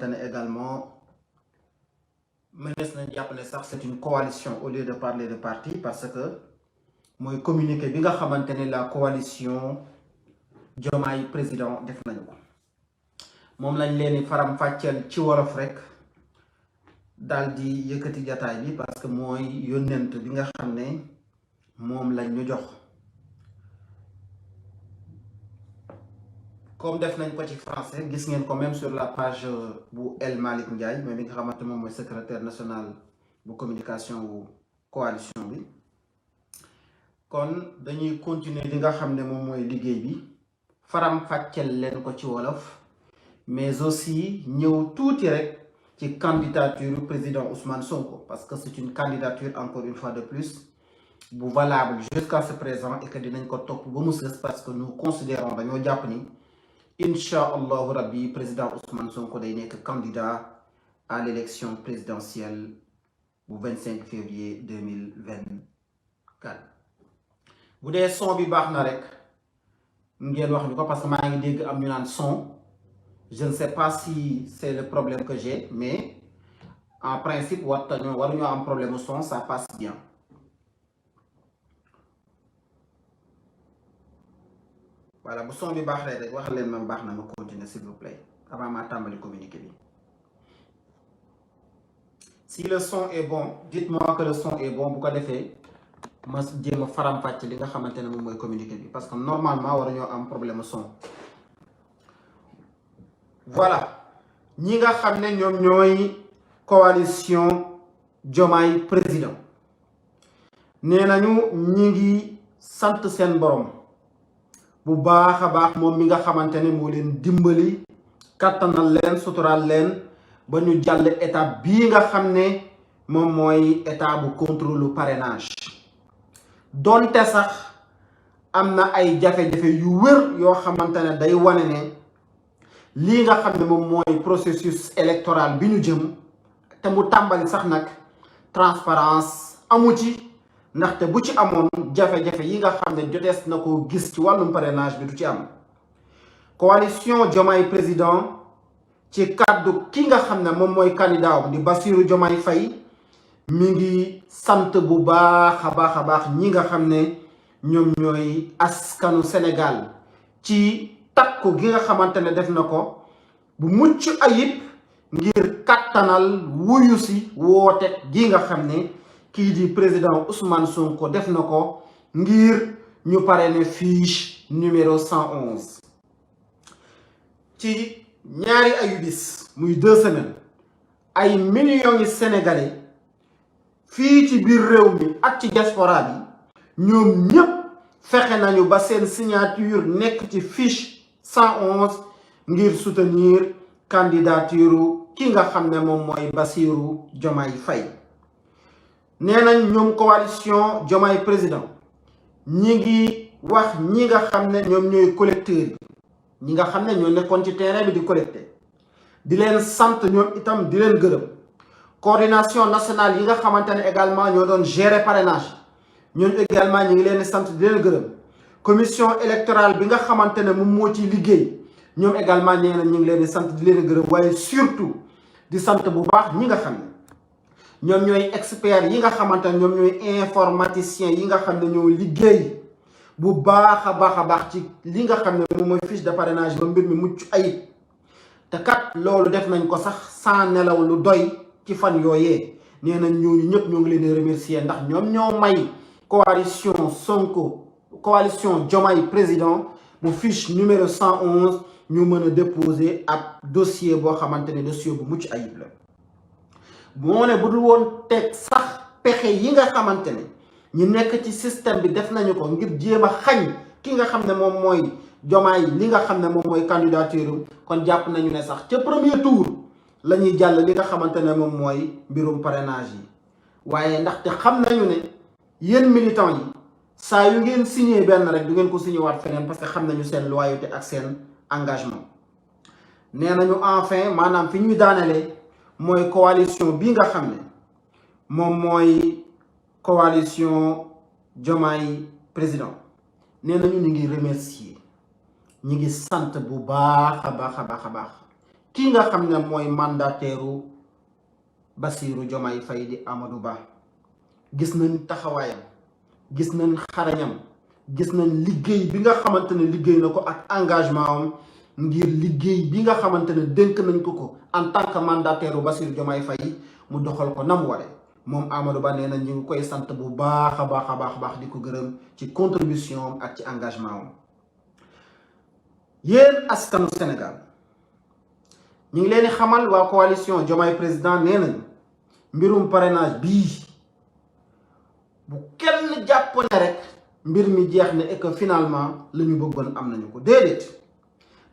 également c'est une coalition au lieu de parler de parti parce que moi communiqué bi nga la coalition Diomaye président def nañu ko moom lañ leen faram fàcceel ci wolof rek daldi yëkkati jataay bi parce que mooy yónnent bi nga xam ne moom lañ ñu jox comme def nañ ko ci français gis ngeen ko même sur la page bu El Malick Ndiaye mais mi nga xamante moom mooy secrétaire national bu communication bu coalition bi kon dañuy continuer li nga xam ne moom mooy liggéey bi faram fàcceel leen ko ci wolof mais aussi ñëw tuuti rek ci candidature président Ousmane Sonko parce que c'est une candidature encore une fois de plus bu valable jusqu'à ce présent et que dinañ ko topp ba mu sës parce que nous considérons dañoo jàpp ni incha allahu rabbi président Ousmane Sonko day nekk candidat à l'élection présidentielle bu 25 février 2024 bu dee son bi baax na rek ngeen wax ñu ko parce que maa ngi dégg am ñu naan son je ne sais pas si c'est le problème que j'ai mais en principe waruñoo am problème au son, ça passe bien. Voilà, bu son bi baax rek wax leen ma baax na ma continuer s'il vous plaît avant ma tàmbali communiquer bi. Si le son est bon, dites-moi que le son est bon bu ko defee ma jéem a faram-fàcc li nga xamante ne moom mooy communiquer bi parce que normalement waruñoo am problème son. Voilà ñi nga xam ne ñoom ñooy coalition Diomaye président nee nañu ñi ngi sant seen borom bu baax a baax moom mi nga xamante ne moo leen dimbali kattanal leen suturaal leen ba ñu jàll étape bii nga xam ne moom mooy état bu contrôle parrainage donte sax am na ay jafe-jafe yu wër yoo xamante ne day wane ne lii nga xam ne moom mooy processus électoral bi ñu jëm te mu tàmbali sax nag transparence amu ci ndaxte bu ci amoon jafe-jafe yi nga xam ne jotees na ko gis ci wàllum parrainage bi du ci am coalition Diomaye président ci kàddu ki nga xam ne moom mooy candidat di Bassirou Diomaye Faye mi ngi sant bu baax a baax ñi nga xam ne ñoom ñooy askanu Sénégal ci takku gi nga xamante ne def na ko bu mucc ayib ngir kattanal wuyu si woote gi nga xam ne kii di président Ousmane Sonko def na ko ngir ñu parrainer fiche numéro 111 ci ñaari ayubis muy 2 semaines ay millions yi sénégalais fii ci biir réew mi ak ci diaspora bi ñoom ñépp fexe nañu ba seen signature nekk ci fiche 111 ngir soutenir candidature ki nga xam ne moom mooy Bassirou Diomaye Faye nee nañ ñoom coalition Diomaye président ñi ngi wax ñi nga xam ne ñoom ñooy collecteurs yi ñi nga xam ne ñoo nekkoon ci terrain bi di collecter di leen sant ñoom itam di leen gërëm coordination nationale yi nga xamante ne également ñoo doon gérer parrainage ñoom également ñi ngi leen sant di leen gërëm commission électorale bi nga xamante ne moom moo ciy liggéey ñoom également nee na ñu ngi leen di sant di leen gërëm waaye surtout di sant bu baax ñi nga xam ne ñoom ñooy experts yi nga xamante ne ñoom ñooy informaticiens yi nga xam ne ñoo liggéey bu baax a baax ci li nga xam ne moom mooy fiche de parrainage ba mbir mi mucc ayib te kat loolu def nañ ko sax sans nelaw lu doy ci fan yooyee nee nañ ñooñu ñëpp ñoo ngi leen di remercier ndax ñoom ñoo may coalition Sonko coalition Diomaye président bu fiche numéro 111 ñu mën a déposer ab dossier boo xamante ne dossier bu mucc ayib la moo ne bu dul woon teg sax pexe yi nga xamante ne ñu nekk ci système bi def nañu ko ngir jéem a xañ ki nga xam ne moom mooy Diomaye li nga xam ne moom mooy candidature kon jàpp nañu ne sax ca premier tour la ñuy jàll li nga xamante ne moom mooy mbirum parrainage yi waaye ndaxte xam nañu ne yéen militants yi saa yu ngeen signé benn rek du ngeen ko signé waat feneen parce que xam nañu seen loyauté ak seen engagement nee nañu enfin maanaam fi ñuy daanelee mooy coalition bi nga xam ne moom mooy coalition Diomaye président nee nañu ñu ngi remercier ñi ngi sant bu baax a baax ki nga xam ne mooy mandataire Bassirou Diomaye Faye di Amadou Ba. gis nañ taxawaayam, gis nañ xarañam, gis nañ liggéey bi nga xamante ne liggéey na ko ak engagement am ngir liggéey bi nga xamante ne dénk nañ ko en tant que mandataire Bassirou Diomaye Faye mu doxal ko na mu waree. moom Amadou Ba nee na ñu ngi koy sant bu baax a baax di ko gërëm ci contribution am ak ci engagement am. yéen askanu Sénégal ñu ngi leen di xamal waa coalition Diomaye président nee nañ mbirum parrainage bii bu kenn jàpp ne rek mbir mi jeex na et que finalement la ñu bëggoon am nañu ko déedéet.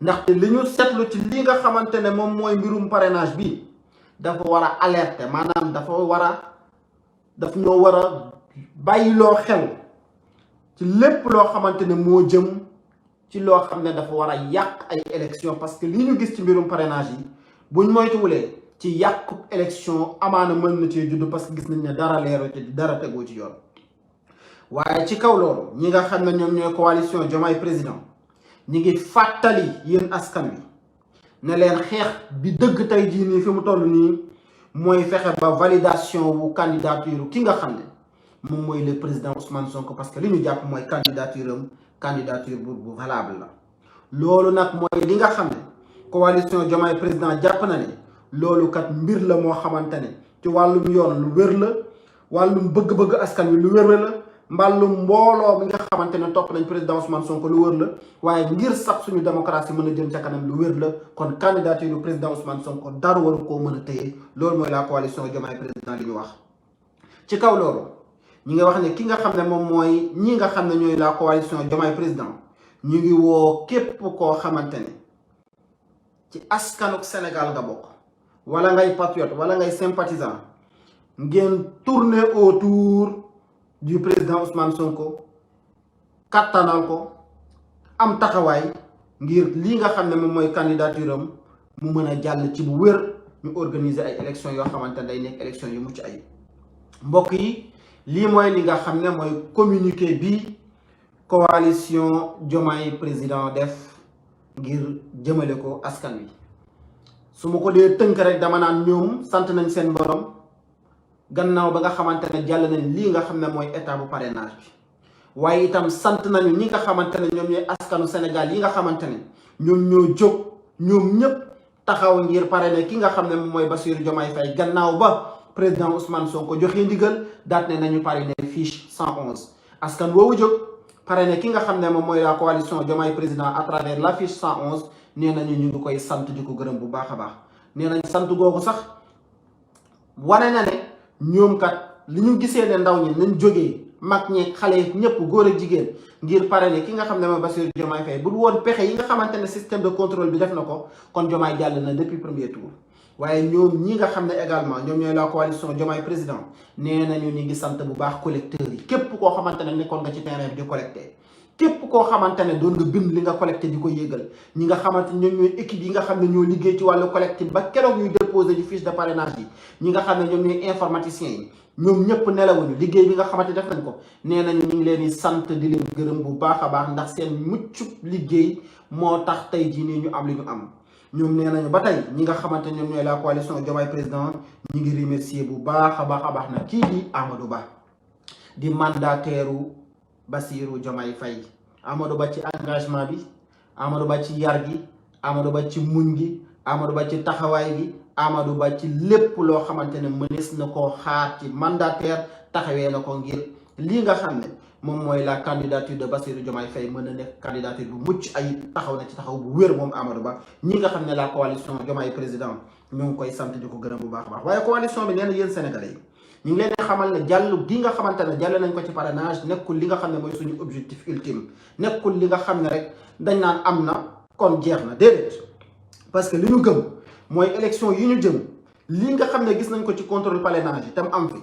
ndaxte li ñu seetlu ci li nga xamante ne moom mooy mbirum parrainage bi dafa war a alerter maanaam daf ñoo war a bàyyiloo xel ci lépp loo xamante ne moo jëm ci loo xam ne dafa war a yàq ay élection parce que li ñu gis ci mbirum parrainage yi buñ moytuwulee ci yàqu élection amaana mën na cee judd parce que gis nañ ne dara leero te dara tegoo ci yoon. waaye ci kaw loolu ñi nga xam ne ñoom ñooy coalition Diomaye président ñi ngi fàttali yéen askan wi ne leen xeex bi dëgg tey jii nii fi mu toll nii mooy fexe ba validation wu candidature ki nga xam ne moom mooy le président Ousmane Sonko parce que li ñu jàpp mooy candidature bu valable la. loolu nag mooy li nga xam ne coalition Diomaye président jàpp na ne loolu kat mbir la moo xamante ne ci wàllum yoon lu wér la, wàllum bëgg-bëgg askan wi lu wér la, mbàllum mbooloo mi nga xamante ne topp nañ président Ousmane Sonko lu wër la, waaye ngir sax suñu démocratie mën a jëm ca kanam lu wér la. kon candidature du président Ousmane Sonko dara waru koo mën a téye. loolu mooy la coalition Diomaye président li ñu wax. ci kaw loolu ñi nga wax ne ki nga xam ne moom mooy ñi nga xam ne ñooy la coalition Diomaye président ñu ngi woo képp koo xamante ne ci askanuk Sénégal nga bokk wala ngay patriote wala ngay sympathisant ngeen tourner autour du président Ousmane Sonko kattanal ko am taxawaay ngir li nga xam ne moom mooy candidature am mu mën a jàll ci bu wér ñu organiser ay élections yoo xamante ne day nekk élections yu mucc ayib. mbokk yi lii mooy li nga xam ne mooy communiqué bi coalition Diomaye président def ngir jëmale ko askan wi. su ma ko dee tënk rek dama naan ñoom sant nañ seen borom gannaaw ba nga xamante ne jàll nañ lii nga xam ne mooy état bu parrainage bi waaye itam sant nañu ñi nga xamante ne ñoom ñooy askanu Sénégal yi nga xamante ne ñoom ñoo jóg ñoom ñëpp taxaw ngir parrainer ki nga xam ne moom mooy Bassirou Diomaye Faye gannaaw ba président Ousmane Sonko joxe ndigal daat ne nañu parrainer fiche 111 askan woowu jóg parrainer ki nga xam ne moom mooy la coalition Diomaye président à travers la fiche 111 nee nañu ñu ngi koy sant di ko gërëm bu baax a baax. nee nañ sant googu sax wane na ne ñoom kat li ñu gisee ne ndaw ñi nañ jógee mag ñi xale ñëpp góor ak jigéen ngir parrainer ki nga xam ne mooy Bassirou Diomaye Faye bu woon pexe yi nga xamante ne système de contrôle bi def na ko kon Diomaye jàll na depuis premier tour. waaye ñoom ñi nga xam ne également ñoom ñooy la coalition Diomaye président nee nañu ñu ngi sant bu baax collecteurs yi képp koo xamante ne nekkoon nga ci terrain bi di collecté. képp koo xamante ne doon nga bind li nga collecté di ko yéegal ñi nga xamante ñoom ñooy équipe yi nga xam ne ñoo liggéey ci wàllu collecte ba keroog ñuy déposé di fiche de parrainage yi ñi nga xam ne ñoom ñooy informaticiens yi ñoom ñëpp nelawuñu liggéey bi nga xamante def nañ ko nee nañu ñu ngi leen di sant di leen gërëm bu baax a baax ndax seen muccub liggéey moo tax tey jii nii ñu am li ñu am. ñoom nee nañu ba tey ñi nga xamante ñoom ñooy la coalition Diomaye président ñi ngi remercier bu baax a baax na kii di Amadou Ba di mandataire Bassirou Diomaye Faye. Amadou Ba ci engagement bi, Amadou Ba ci yar gi, Amadou Ba ci muñ gi, Amadou Ba ci taxawaay gi, Amadou Ba ci lépp loo xamante ne mënees na koo xaar ci mandataire taxawee na ko ngir lii nga xam ne moom mooy la candidature de Bassirou Diomaye Faye mën na nekk candidature bu mucc ayib taxaw na ci taxaw bu wér moom Amadou Ba. ñi nga xam ne la coalition Diomaye président ñoo ngi koy sant di ko gërëm bu baax a baax waaye coalition bi nee na yéen sénégalais yi ñu ngi leen xamal ne jàll gi nga xamante ne jàll nañ ko ci parrainage nekkul li nga xam ne mooy suñu objectif ultime nekkul li nga xam ne rek dañ naan am na kon jeex na déedéet parce que li ñu gëm mooy élection yi ñu jëm li nga xam ne gis nañ ko ci contrôle parrainage yi tam am fi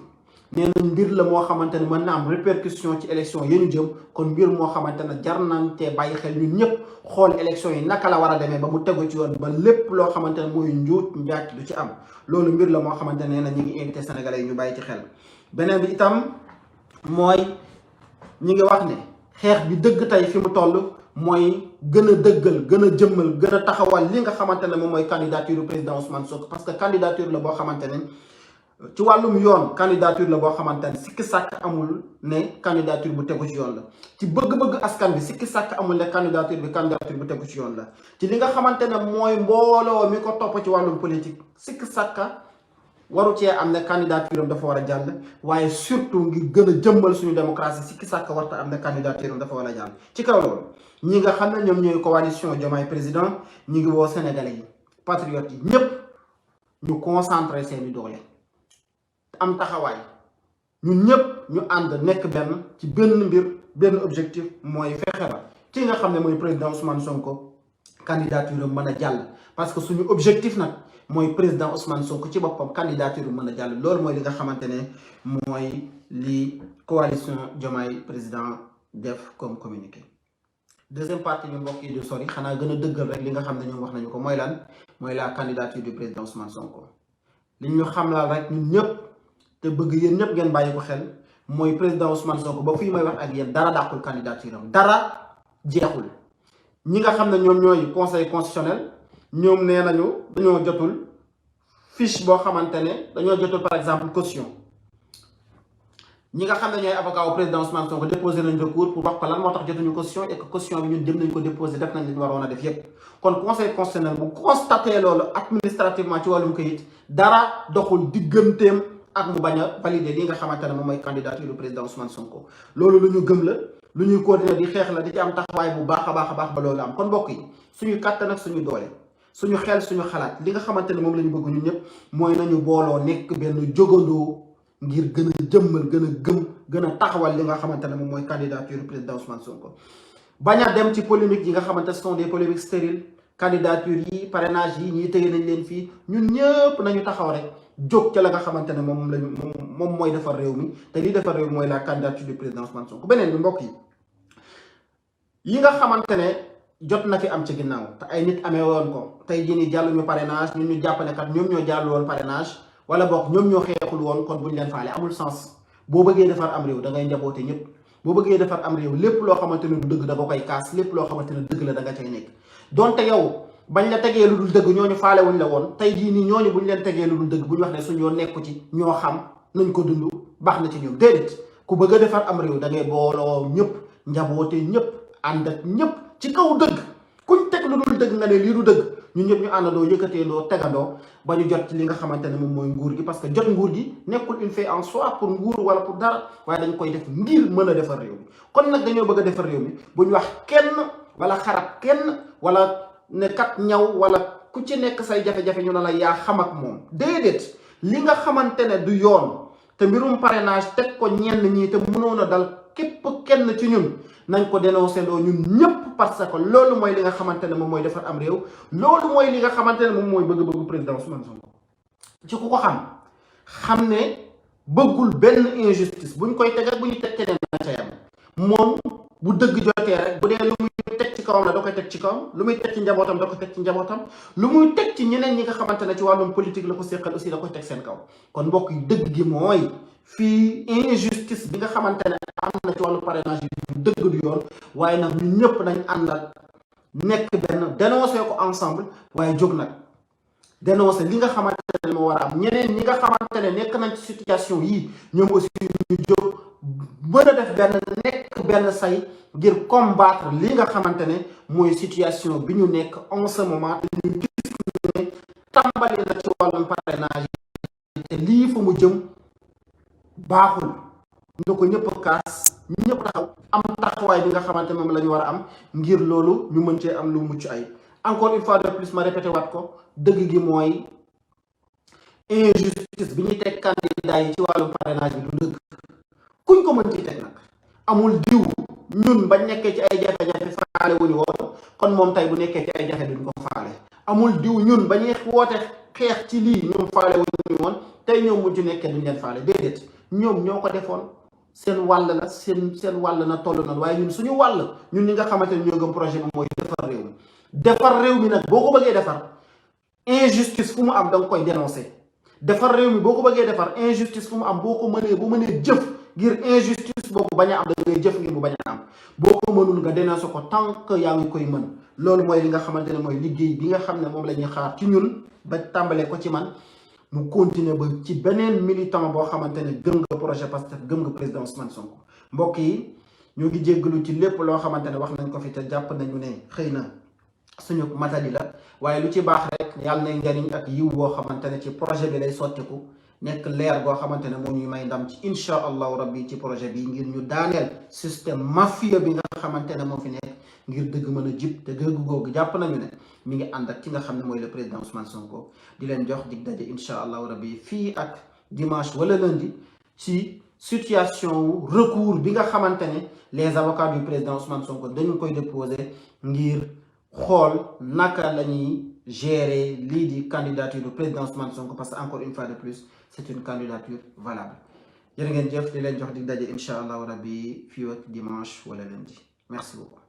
nee nañ mbir la moo xamante ne mën na am répercussion ci élection yi ñu jëm kon mbir moo xamante ne jar nañ te bàyyi xel ñun ñëpp xool élection yi naka la war a demee ba mu tegu ci yoon ba lépp loo xamante ne mooy njuut njaat du ci am loolu mbir la moo xamante ne na ñu ngi invité sénégalais yi ñu bàyyi ci xel. beneen bi itam mooy ñi ngi wax ne xeex bi dëgg tey fi mu toll mooy gën a dëggal gën a jëmmal gën a taxawal li nga xamante ne moom mooy candidature du président Ousmane Sonko parce que candidature la boo xamante ne ci wàllum yoon candidature la boo xamante ne sikki sàkk amul ne candidature bu tegu ci yoon la ci bëgg-bëgg askan bi sikki sàkk amul ne candidature bu tegu ci yoon la ci li nga xamante ne mooy mbooloo mi ko topp ci wàllum politique sikki sàkka waru cee am ne candidature am dafa war a jàll waaye surtout ngir gën a jëmmal suñu démocratie sikki sàkk warta am ne candidature am dafa war a jàll ci kaw loolu ñi nga xam ne ñoom ñooy coalition Diomaye président ñi ngi woo sénégalais yi patriotes yi ñépp ñu concentré seeni doole am taxawaay ñun ñëpp ñu ànd nekk benn ci benn mbir benn objectif mooy fexe ba ci nga xam ne mooy président Ousmane Sonko candidature mën a jàll parce que suñu objectif nag mooy président Ousmane Sonko ci boppam candidature mën a jàll loolu mooy li nga xamante ne mooy li coalition Diomaye président def comme communiqué. Deuxième partie bi mbokk yi du sori xanaa gën a dëggal rek li nga xam ne ñoom wax nañu ko mooy lan mooy la candidature du président Ousmane Sonko li ñu xamlal rek ñun ñëpp. te bëgg yéen ñëpp ngeen bàyyi ko xel mooy président Ousmane Sonko ba fii may wax ak yéen dara dàqul candidature am dara jeexul ñi nga xam ne ñoom ñooy conseil constitutionnel ñoom nee nañu dañoo jotul fiche boo xamante ne dañoo jotul par exemple caution ñi nga xam ne ñooy avocat au président Ousmane Sonko déposé nañ recours pour wax ko lan moo tax jotuñu caution et que caution bi ñun dem nañ ko déposé def nañ li ñu waroon a def yépp kon conseil constitutionnel bu constaté loolu administrativement ci wàllum kayit dara doxul digganteem ak mu bañ a valider li nga xamante ne moom mooy candidature du président Ousmane Sonko loolu lu ñu gëm la lu ñuy continuer di xeex la di ci am taxawaay bu baax a baax ba loolu am kon mbokk yi suñu kàttan ak suñu doole suñu xel suñu xalaat li nga xamante ne moom la ñu bëgg ñun ñëpp mooy nañu booloo nekk benn jógandoo ngir gën a jëmmal gën a gëm gën a taxawal li nga xamante ne moom mooy candidature du président Ousmane Sonko bañ a dem ci polémique yi nga xamante ne ce sont des polémiques stériles candidature yi parrainage yi ñii tëye nañ leen fii ñun ñëpp nañu taxaw rek jóg ca la nga xamante ne moom mooy defar réew mi te li defar réew mi mooy la candidature du président Ousmane Sonko beneen bi mbokk yi nga xamante ne jot na fi am ci ginnaaw te ay nit amee woon ko tey jii nii jàlluñu parrainage ñun ñu jàpp ne kat ñoom ñoo jàll woon parrainage wala boog ñoom ñoo xeexul woon kon buñ leen faale amul sens boo bëggee defar am réew da ngay njaboote ñëpp boo bëggee defar am réew lépp loo xamante ne du dëgg da nga koy kaas lépp loo xamante ne dëgg la da nga cay nekk donte yow bañ la tegee lu dul dëgg ñooñu faale wuñ la woon tey jii nii ñooñu buñ leen tegee lu dul dëgg bu ñu wax ne suñu yoon nekku ci ñoo xam nañ ko dund baax na ci ñoom déedéet ku bëgg a defar am réew da ngay booloo ñëpp njaboote ñëpp ànd ak ñëpp ci kaw dëgg kuñ teg lu dul dëgg nga ne lii du dëgg ñun ñëpp ñu àndandoo yëkkateendoo tegandoo ba ñu jot ci li nga xamante ne moom mooy nguur gi parce que jot nguur gi nekkul une fin en soi pour nguur wala pour dara waaye dañ koy def ngir mën a defar réew mi kon nag dañoo bëgg a defar réew mi bu ñu wax kenn wala xarab kenn wala ne kat ñaw wala ku ci nekk say jafe-jafe ñu ne la yaa xam ak moom déedéet li nga xamante ne du yoon te mbirum parrainage teg ko ñenn ñii te mënoon a dal képp kenn ci ñun nañ ko dénoncé loo ñun ñëpp parce que loolu mooy li nga xamante ne moom mooy defar am réew loolu mooy li nga xamante ne moom mooy bëgg-bëggu président Ousmane Sonko ci ku ko xam ne bëggul benn injustice buñ koy teg ak bu ñu teg keneen na ca yam moom bu dëgg jotee rek bu dee lu muy teg ci kawam la da koy teg ci kawam lu muy teg ci njabootam da koy teg ci njabootam lu muy teg ci ñeneen ñi nga xamante ne ci wàllum politique la ko séqal aussi da koy teg seen kaw kon mbokk yi dëgg gi mooy fii injustice bi nga xamante ne am na ci wàllu parrainage yi du dëgg du yoon waaye nag ñun ñëpp nañ àndal nekk benn dénoncé ko ensemble waaye jóg nag dénoncé li nga xamante ne moo war a am ñeneen ñi nga xamante ne nekk nañ ci situation yii ñoom aussi ñu jóg mën a def benn nekk benn say ngir combattre li nga xamante ne mooy situation bi ñu nekk en ce moment ñu gis ne tàmbali na ci wàllum parrainage yi te lii fa mu jëm baaxul na ko ñëpp kaas ñëpp taxaw am taxawaay bi nga xamante moom la ñu war a am ngir loolu ñu mën cee am lu mucc ay encore une fois de plus ma répété waat ko dëgg gi mooy injustice bi ñuy teg candidat yi ci wàllum parrainage bi du dëgg kuñ ko mën ci teg nag amul diw ñun bañ nekkee ci ay jafe-jafe faale wuñu woon kon moom tey bu nekkee ci ay jafe duñ ko faale amul diw ñun bañuy woote xeex ci lii ñoom faale wuñu woon tey ñoom mujj nekkee duñ leen faale déedéet ñoom ñoo ko defoon seen wàll la seen wàll na toll na waaye ñun suñu wàll ñun ñi nga xamante ne ñoo gëm projet bi mooy defar réew mi nag boo ko bëggee defar injustice fu mu am da nga koy dénoncer defar réew mi boo ko bëggee defar injustice fu mu am boo ko mënee bu mënee jëf ngir injustice boobu bañ a am da ngay jëf ngir mu bañ a am boo ko mënul nga dénoncé ko tant que yaa ngi koy mën loolu mooy li nga xamante ne mooy liggéey bi nga xam ne moom la ñuy xaar ci ñun ba tàmbalee ko ci man mu continuer ba ci beneen militant boo xamante ne gëm nga projet Pastef gëm nga président Ousmane Sonko mbokk yi ñu ngi jéggalu ci lépp loo xamante ne wax nañ ko fi te jàpp nañu ne xëy na suñu matadi la waaye lu ci baax rek yàlla na njariñ ak yiw boo xamante ne ci projet bi lay sottiku nekk leer goo xamante ne moo ñuy may ndam ci insha allahu rabbi ci projet bi ngir ñu daaneel système mafia bi nga xamante ne moo fi nekk ngir dëgg mën a jib te dëgg googu jàpp nañu ne mi ngi ànd ak ki nga xam ne mooy le président Ousmane Sonko di leen jox dig daje insha allahu rabbi fii ak dimanche wala lundi ci situation wu recours bi nga xamante ne les avocats du président Ousmane Sonko dañu koy déposer ngir xool naka la ñuy gérer lii di candidature du président Ousmane Sonko parce que encore une fois de plus c'est une candidature valable jërë ngeen jëf di leen jox dig daje insha allahu rabbi fii ak dimanche wala lundi merci beaucoup